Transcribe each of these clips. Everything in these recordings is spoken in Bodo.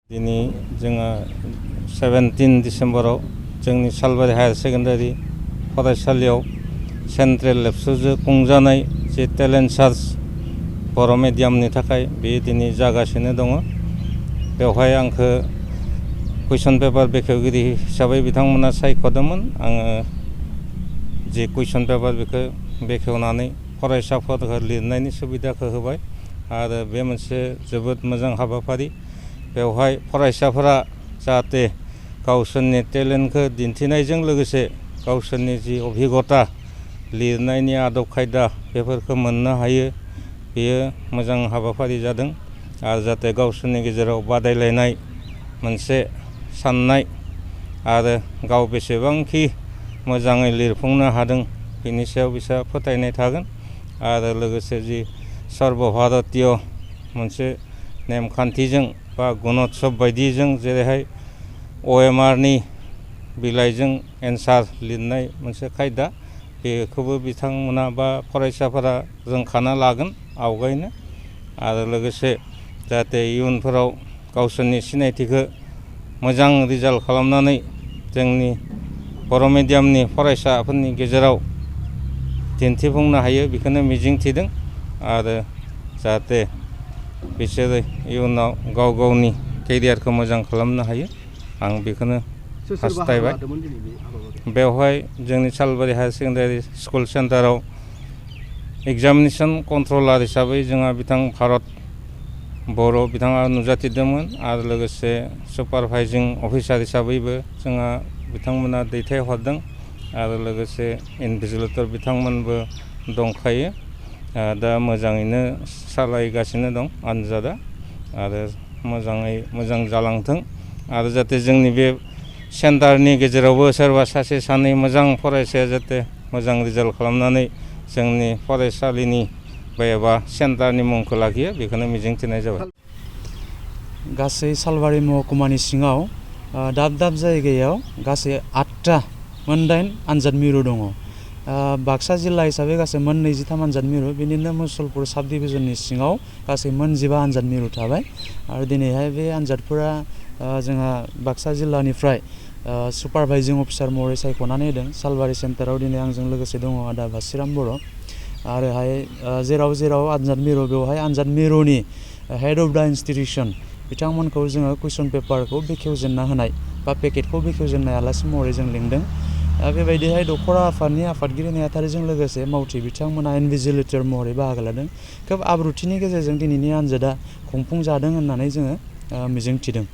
दिनै जोङो 17 डिसेम्बराव जोंनि सालबारि हायार सेकेन्डारि फरायसालियाव सेन्ट्रेल एबसुजों खुंजानाय जे टेलेन्ट सार्च बर' मिडियामनि थाखाय बे दिनै जागासिनो दङ। बेवहाय आंखौ कुइसन पेपार बेखेवगिरि हिसाबै बिथांमोना सायख'दोंमोन। आङो जे कुइसन पेपार बेखौ बेखेवनानै फरायसाफोरखौ लिरनायनि सुबिदाखौ होबाय आरो बे मोनसे जोबोद मोजां हाबाफारि। बेवहाय फरायसाफोरा जाहाथे गावसोरनि टेलेन्टखौ दिन्थिनायजों लोगोसे गावसोरनि जि अभिगता लिरनायनि आदब खायदा बेफोरखौ मोननो हायो, बेयो मोजां हाबाफारि जादों। आरो जाहाथे गावसोरनि गेजेराव बादायलायनाय मोनसे साननाय आरो गाव बेसेबांखि मोजाङै लिरफुंनो हादों बेनि सायाव बिसोर फोथायनाय थागोन। आरो लोगोसे जि सर्ब भारतीय मोनसे नेमखान्थिजों बा गुणोत्सब बायदिजों जेरैहाय OMRनि बिलाइजों एन्सार लिरनाय मोनसे खायदा, बेखौबो बिथांमोना बा फरायसाफोरा रोंखाना लागोन आवगायनो। आरो लोगोसे जाहाथे इयुनफोराव गावसोरनि सिनायथिखौ मोजां रिजाल्ट खालामनानै जोंनि बर' मिडियामनि फरायसाफोरनि गेजेराव दिन्थिफुंनो हायो, बेखौनो मिजिंथिदों। आरो जाहाथे बिसोरो इयुनाव गाव गावनि केरियारखौ मोजां खालामनो हायो, आं बेखौनो हास्थायबाय। बेवहाय जोंनि सालबारि हायार सेकेन्डारि स्कुल सेन्टाराव एग्जामिनेसन कन्ट्रलार हिसाबै जोंहा बिथां भारत बर' बिथाङा नुजाथिदोंमोन। आरो लोगोसे सुपारभाइजिं अफिसार हिसाबैबो जोंहा बिथांमोना दैथायहरदों। आरो लोगोसे इनभिजिलेटर बिथांमोनबो दंखायो। दा मोजाङैनो सालायगासिनो दं आनजादा, आरो मोजाङै मोजां जालांथों। आरो जाहाथे जोंनि बे सेन्टारनि गेजेरावबो सोरबा सासे सानै मोजां फरायसाया जाहाथे मोजां रिजाल्ट खालामनानै जोंनि फरायसालिनि एबा सेन्टारनि मुंखौ लाखियो, बेखौनो मिजिंथिनाय जाबाय। गासै सालबारि महकुमानि सिङाव दाब दाब जायगायाव गासै 8टा मोनदाइन आनजाद मिरु दङ। बाक्सा जिल्ला हिसाबै गासै 23 आनजाद मिरु, बेनिनो मुसलपुर साब डिभिजननि सिङाव गासै 15 आनजाद मिरु थाबाय। आरो दिनैहाय बे आनजादफोरा जोंहा बाक्सा जिल्लानिफ्राय सुपारभाइजिं अफिसार महरै सायख'नानै होदों। सालबारि सेन्टाराव दिनै आंजों लोगोसे दङ आदा भासिराम बर'। आरोहाय जेराव जेराव आनजाद मिरु, बेवहाय आनजाद मिरुनि हेड अफ दा इन्सटिटिउसन बिथांमोनखौ जोङो कुइसन पेपारखौ बेखेवजेनना होनाय बा पेकेटखौ बेखेवजेननाय आलासि महरै जों लिंदों। बेबायदिहाय दख'रा आफादनि आफादगिरि नेहाथारिजों लोगोसे मावथि बिथांमोना इनभिजिलेटर महरै बाहागो लादों। खोब आब्रुथिनि गेजेरजों दिनैनि आनजादा खुंफुंजादों होननानै जोङो मिजिंथिदों।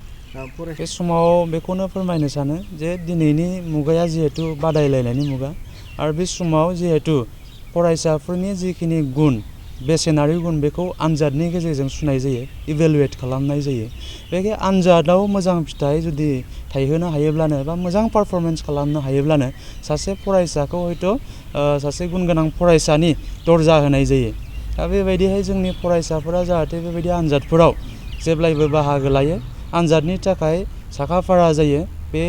बे समाव बेखौनो फोरमायनो सानो जे दिनैनि मुगाया जिहेथु बादायलायनायनि मुगा, आरो बे समाव जिहेथु फरायसाफोरनि जिखिनि गुन, बेसेनारि गुन, बेखौ आनजादनि गेजेरजों सुनाय जायो, इभेलुवेट खालामनाय जायो। बे आनजादाव मोजां फिथाइ जुदि थायहोनो हायोब्लानो बा मोजां पारफरमेन्स खालामनो हायोब्लानो सासे फरायसाखौ हयथ' सासे गुन गोनां फरायसानि दर्जा होनाय जायो। दा बेबायदिहाय जोंनि फरायसाफोरा जाहाथे बेबायदि आनजादफोराव जेब्लायबो बाहागो लायो, आनजादनि थाखाय साखाफारा जायो। बे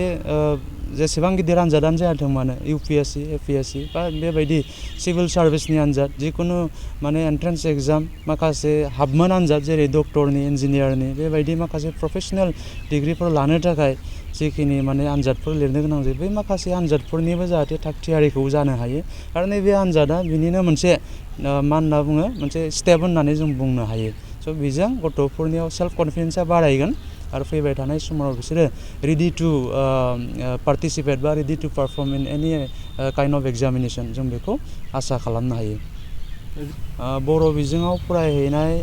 जेसेबां गिदिर आनजादानो जायाथों मानो, UPSC, APSC बा बेबायदि सिभिल सार्भिसनि आनजाद, जिखुनु माने एन्ट्रेन्स एग्जाम, माखासे हाबमोन आनजाद जेरै डक्टरनि, इन्जिनियारनि, बेबायदि माखासे प्रफेसनेल डिग्रिफोर लानो थाखाय जिखिनि माने आनजादफोर लिरनो गोनां जायो, बै माखासे आनजादफोरनिबो जाहाथे थागथियारिखौ जानो हायो। आरो नैबे आनजादा बिनिनो मोनसे मा होनना बुङो, मोनसे स्टेप होननानै जों बुंनो हायो। स' बेजों गथ'फोरनियाव सेल्फ कनफिडेन्सआ बारायगोन आरो फैबाय थानाय समाव बिसोरो रेडि टु पार्टिसिपेट बा रेडि टु पारफर्म इन एनि काइन्ड अफ एग्जामिनेसन, जों बेखौ आसा खालामनो हायो। बर' बिजोङाव फरायहैनाय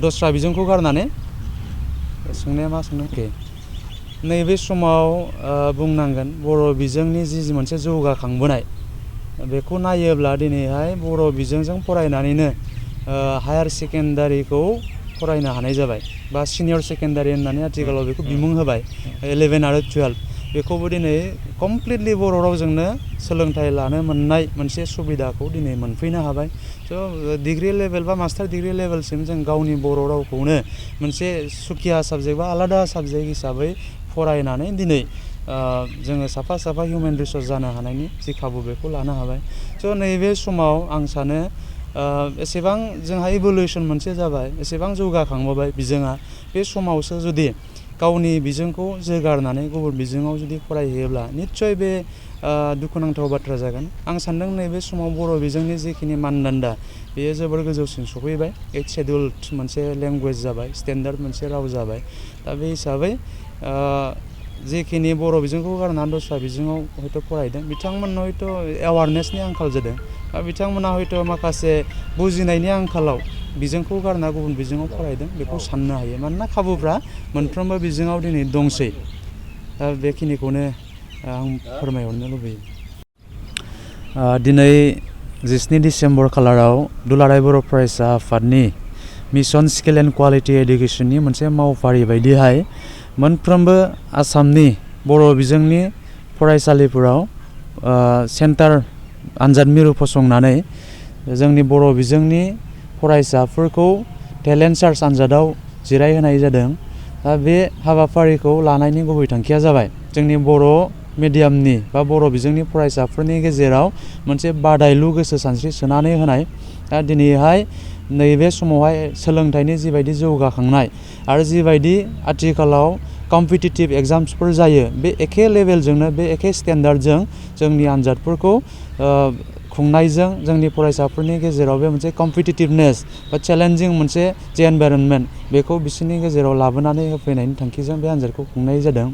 दस्रा बिजोंखौ गारनानै सोंनाया मा सोंदों? नैबे समाव बुंनांगोन बर' बिजोंनि जि मोनसे जौगाखांबोनाय, बेखौ नायोब्ला दिनैहाय बर' बिजोंजों फरायनानैनो हायार सेकेन्डारिखौ फरायनो हानाय जाबाय, बा सिनियर सेकेन्डारि होननानै आथिखालाव बेखौ बिमुं होबाय। 11 आरो 12 बेखौबो दिनै कमप्लिटलि बर' रावजोंनो सोलोंथाइ लानो मोननाय मोनसे सुबिदाखौ दिनै मोनफैनो हाबाय। स' डिग्रि लेभेल बा मास्टार डिग्रि लेभेलसिम जों गावनि बर' रावखौनो मोनसे सुखिया साबजेक्ट बा आलादा साबजेक्ट हिसाबै फरायनानै दिनै जोङो साफा साफा हिउमेन रिसर्स जानो हानायनि जि खाबु, बेखौ लानो हाबाय। स' नैबे समाव आं सानो एसेबां जोंहा इभुलुसन मोनसे जाबाय, एसेबां जौगाखांबोबाय बिजोङा, बे समावसो जुदि गावनि बिजोंखौ जोगारनानै गुबुन बिजोङाव जुदि फरायहैयोब्ला निस्सय बे दुखुनांथाव बाथ्रा जागोन। आं सान्दों नैबे समाव बर' बिजोंनि जिखिनि मानदान्दा बेयो जोबोर गोजौसिम सफैबाय। 8 शेड्युल्ड मोनसे लेंगुवेज जाबाय, स्टेन्डार्ड मोनसे राव जाबाय। दा बे हिसाबै जिखिनि बर' बिजोंखौ गारनानै दस्रा बिजोङाव हयथ' फरायदों बिथांमोननो हयथ' एवारनेसनि आंखाल जादों, बा बिथांमोना हयथ' माखासे बुजिनायनि आंखालाव बिजोंखौ गारना गुबुन बिजोङाव फरायदों बेखौ साननो हायो। मानोना खाबुफ्रा मोनफ्रोमबो बिजोङाव दिनै दंसै। दा बेखिनिखौनो आं फोरमायहरनो लुबैयो। दिनै 17 डिसेम्बर खालाराव दुलाराय बर' फरायसा आफादनि मिशन स्किल एन्ड क्वालिटि एडुकेसननि मोनसे मावफारि बायदिहाय मोनफ्रोमबो आसामनि बर' बिजोंनि फरायसालिफोराव सेन्टार आनजाद मिरु फसंनानै जोंनि बर' बिजोंनि फरायसाफोरखौ टेलेन्ट सार्च आनजादाव जिरायहोनाय जादों। दा बे हाबाफारिखौ लानायनि गुबै थांखिया जाबाय जोंनि बर' मिडियामनि बा बर' बिजोंनि फरायसाफोरनि गेजेराव मोनसे बादायलु गोसो सानस्रि सोनानै होनाय। दा दिनैहाय नैबे समावहाय सोलोंथाइनि जिबायदि जौगाखांनाय आरो जिबायदि आथिखालाव कम्पिटिटिभ एग्जाम्सफोर जायो, बे एखे लेभेलजोंनो बे एखे स्टेन्डार्डजों जोंनि आनजादफोरखौ खुंनायजों जोंनि फरायसाफोरनि गेजेराव बे मोनसे कम्पिटिटिभनेस बा चेलेन्जिं मोनसे जे एनभाइरनमेन्ट बेखौ बिसोरनि गेजेराव लाबोनानै होफैनायनि थांखिजों बे आनजादखौ खुंनाय जादों।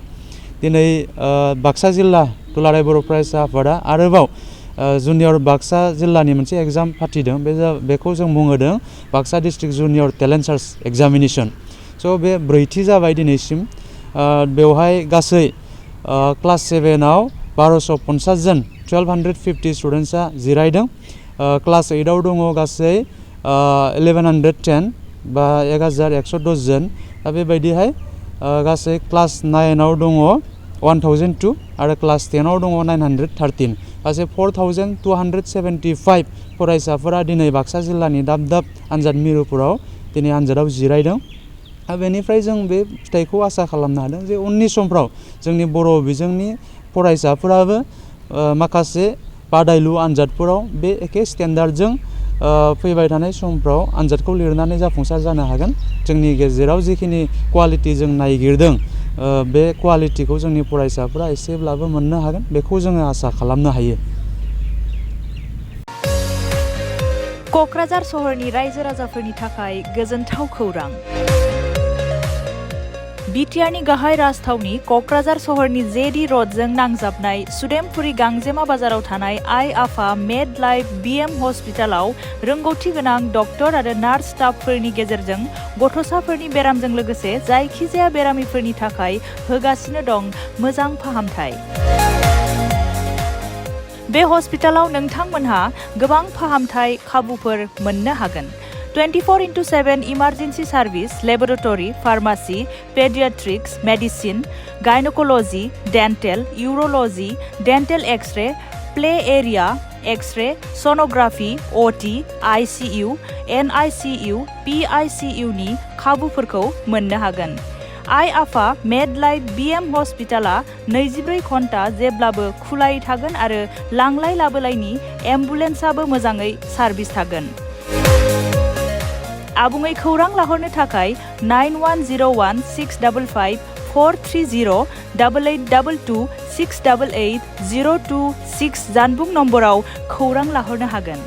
दिनै बाक्सा जिल्ला दुलाराय बर' फरायसा आफादा आरोबाव जुनियर बाक्सा जिल्लानि मोनसे एग्जाम फाथिदों। बेखौ जों मुं होदों Baksa district junior talent search examination. स' बे ब्रैथि जाबाय दिनैसिम। बेवहाय गासै क्लास 7आव 1250 जन 1250 स्टुडेन्टसा जिरायदों। क्लास 8आव दङ गासै 1110 बा 1110 जन। दा बेबायदिहाय गासै क्लास 9आव दङ 1002 आरो क्लास 10आव दङ 913। गासै 4275 फरायसाफोरा दिनै बाक्सा जिल्लानि दाब दाब आनजाद मिरुफोराव दिनै आनजादाव जिरायदों। बेनिफ्राय जों बे फिथाइखौ आसा खालामनो हादों जे उननि समफ्राव जोंनि बर' बिजोंनि फरायसाफोराबो माखासे बादायलु आनजादफोराव बे एखे स्टेन्डार्डजों फैबाय थानाय समफ्राव आनजादखौ लिरनानै जाफुंसार जानो हागोन। जोंनि गेजेराव जिखिनि कुवालिटि जों नायगिरदों बे कुवालिटिखौ जोंनि फरायसाफोरा एसेब्लाबो मोननो हागोन, बेखौ जोङो आसा खालामनो हायो। क'क्राझार सहरनि रायजो राजाफोरनि थाखाय गोजोनथाव खौरां। बिटिआरनि गाहाय राजथावनि क'क्राझार सहरनि जेडि रडजों नांजाबनाय सुदेमपुरि गांजेमा बाजाराव थानाय आइ आफा मेड लाइफ बिएम हस्पिटालाव रोंगौथि गोनां डक्टर आरो नार्स स्टाफफोरनि गेजेरजों गथ'साफोरनि बेरामजों लोगोसे जायखिजाया बेरामिफोरनि थाखाय होगासिनो दं मोजां फाहामथाय। बे हस्पिटालाव नोंथांमोनहा गोबां फाहामथाय खाबुफोर मोननो हागोन। 24/7 emergency service, laboratory, pharmacy, paediatrics, medicine, gynaecology, dental, urology, dental x-ray, play area, x-ray, sonography, OT, ICU, NICU, पिआइसिइउनि खाबुफोरखौ मोननो हागोन। आइ आफा मेड लाइफ बिएम हस्पिटाला 24 घन्टा जेब्लाबो खुलायै थागोन आरो लांलाय लाबोलायनि एम्बुलेन्सआबो मोजाङै सार्भिस थागोन। आबुङै खौरां लाहरनो थाखाय 91016554308822688026 जानबुं नम्बराव खौरां लाहरनो हागोन।